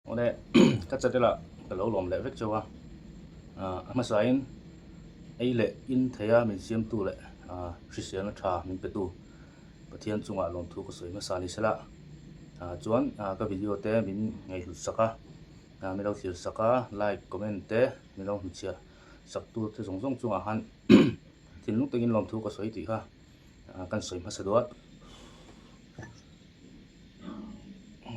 Awle ka channel ah ka lo lawm leh vek chauh a, a hmasain ei leh in theia min siamtu leh hriselna tha min petu Pathian chungah lawmthu ka sawi hmasa ni sela, chuan ka video te min ngaihhlut sak a, min lo thlir sak a, like comment te min lo hmuchhiah sak tu te zawng zawng chungah khan thinlung takin lawmthu ka sawi tih kha kan sawi hmasa duh a.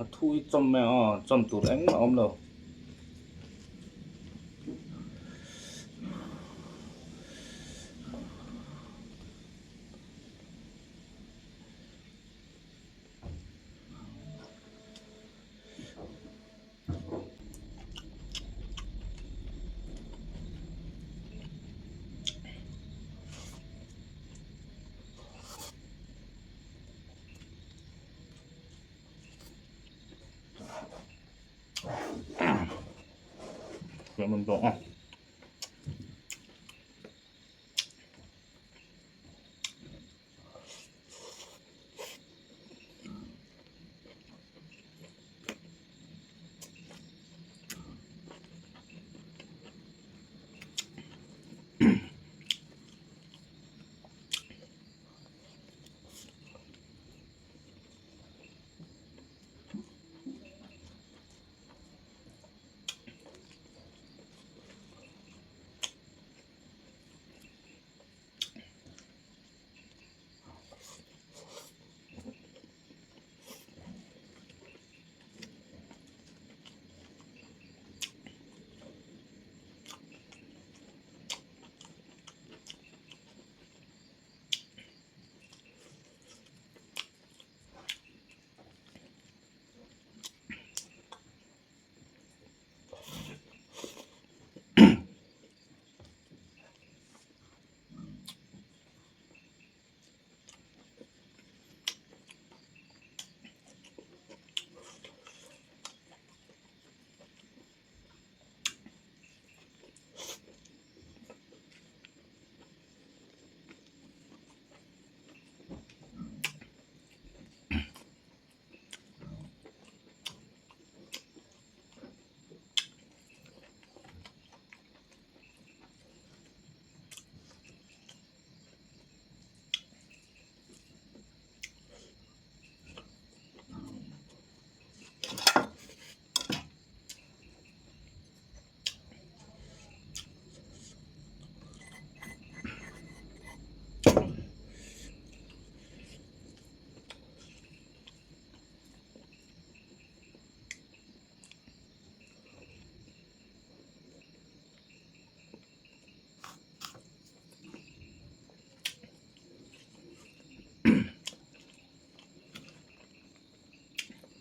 A thu hi chawm mai ang aw chawm tur engmah a awm lo. Lemon bawk a.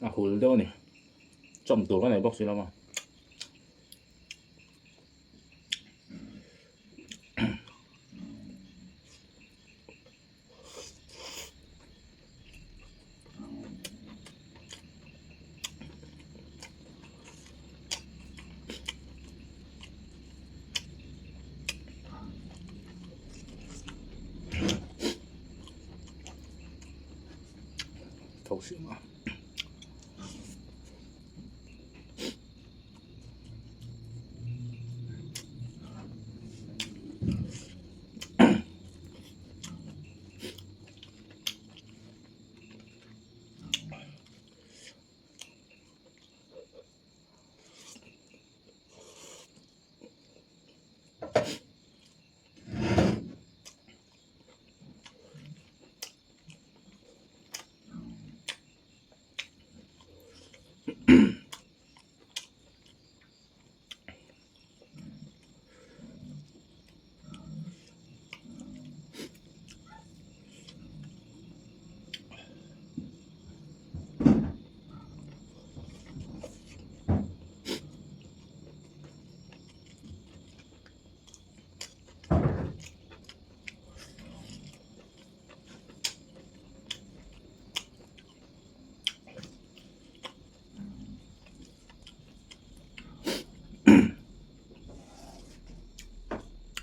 A hul deuh a ni chawm tur ka nei bawk si lo a. Tho si ma.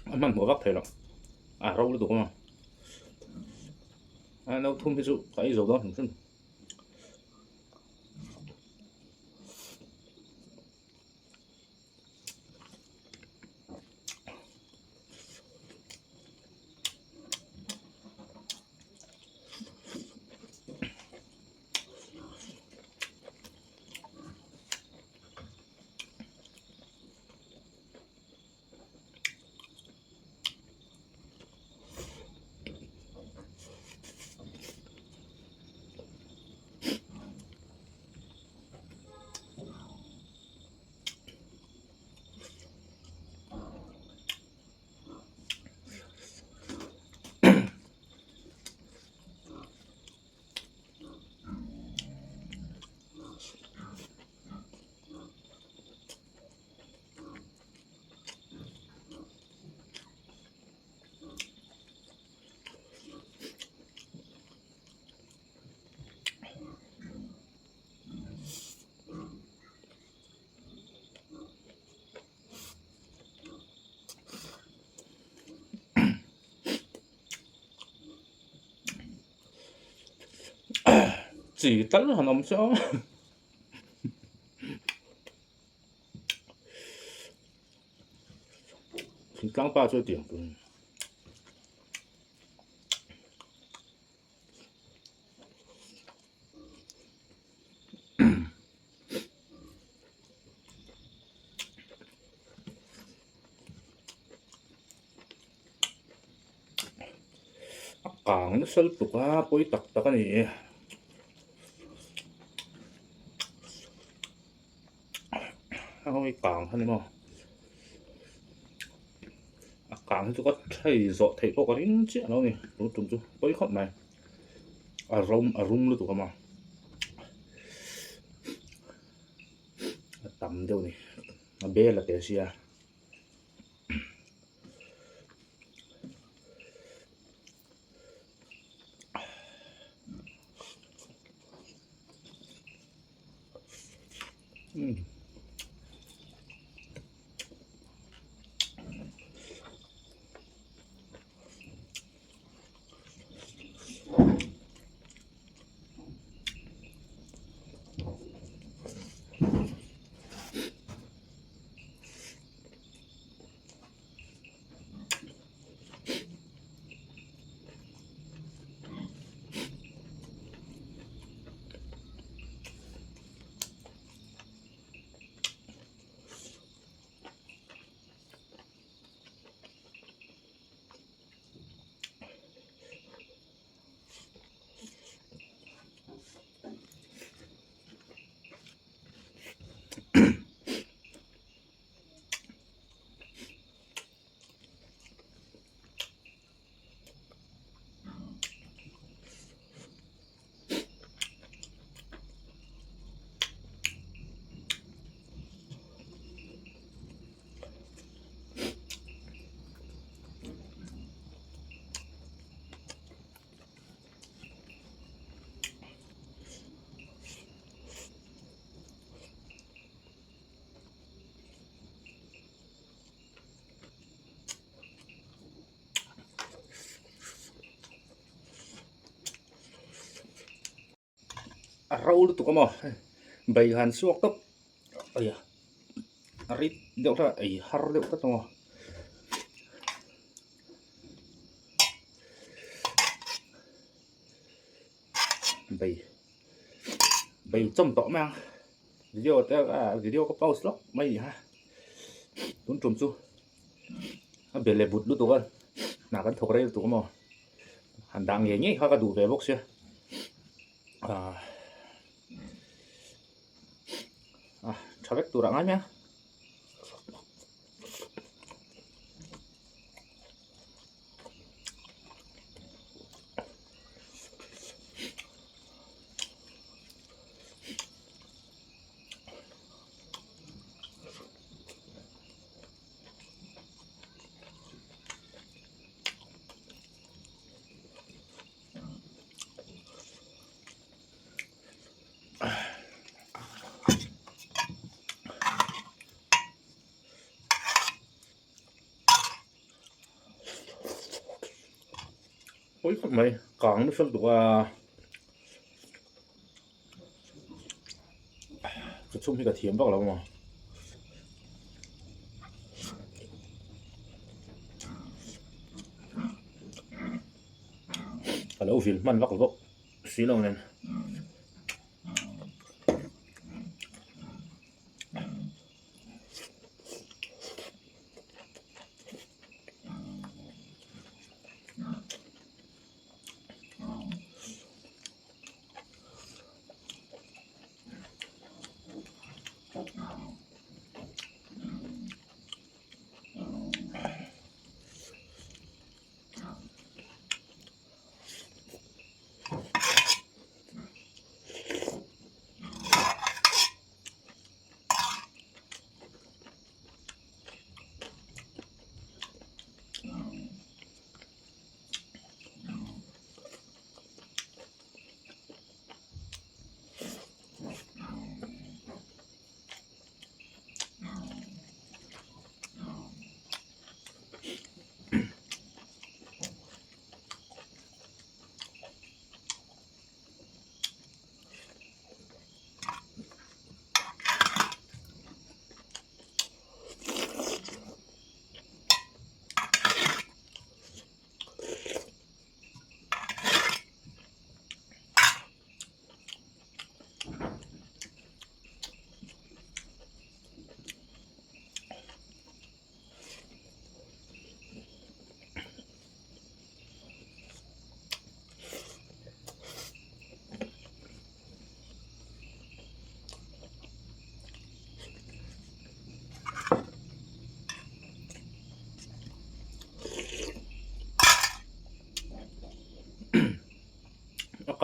A hmanhmawh vak thei lo a ro lutuk a a no thum hi chu ka ei zo dawn hrim hrim. Chi tal han awm se aw. Thingtlang pa chu hetiang tur a ni. A kang nasa lutuk a pawi tak tak a ni e. A hawi kang kha ni maw a kang hi chu ka thei zawh theih pawh ka ring chiah lo a ni tun tum chu pawi khawp mai a rawm a rum lutuk a maw a tam deuh a ni a bel a tel sia. A ro lutuk a maw bai han chhuak tawp aia a rit deuh hlek a ei har deuh tlat a maw. Bai bai chawm tawh mai ang video te ah video ka pause lawk mai a ni ha tun tum chu a bel leh but lutuk a hna kan thawk rei lutuk a maw han dah ngei ngei kha ka duh ve bawk sia ah ah tha vek tur ah ngai mai a. Pawi khawp mai kang nasa lutuk a ka chhum hi ka thiam vak lo maw ka lo vil hman vak bawk si lo nen.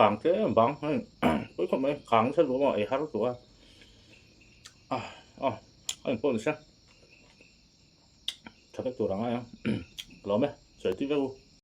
kang tlem bang hei pawi khawp mai kang nasa luam a ei har lutuk a a a a engpawh ni se tha vek tur a ngai ang ka lawm e sawi tui vek u.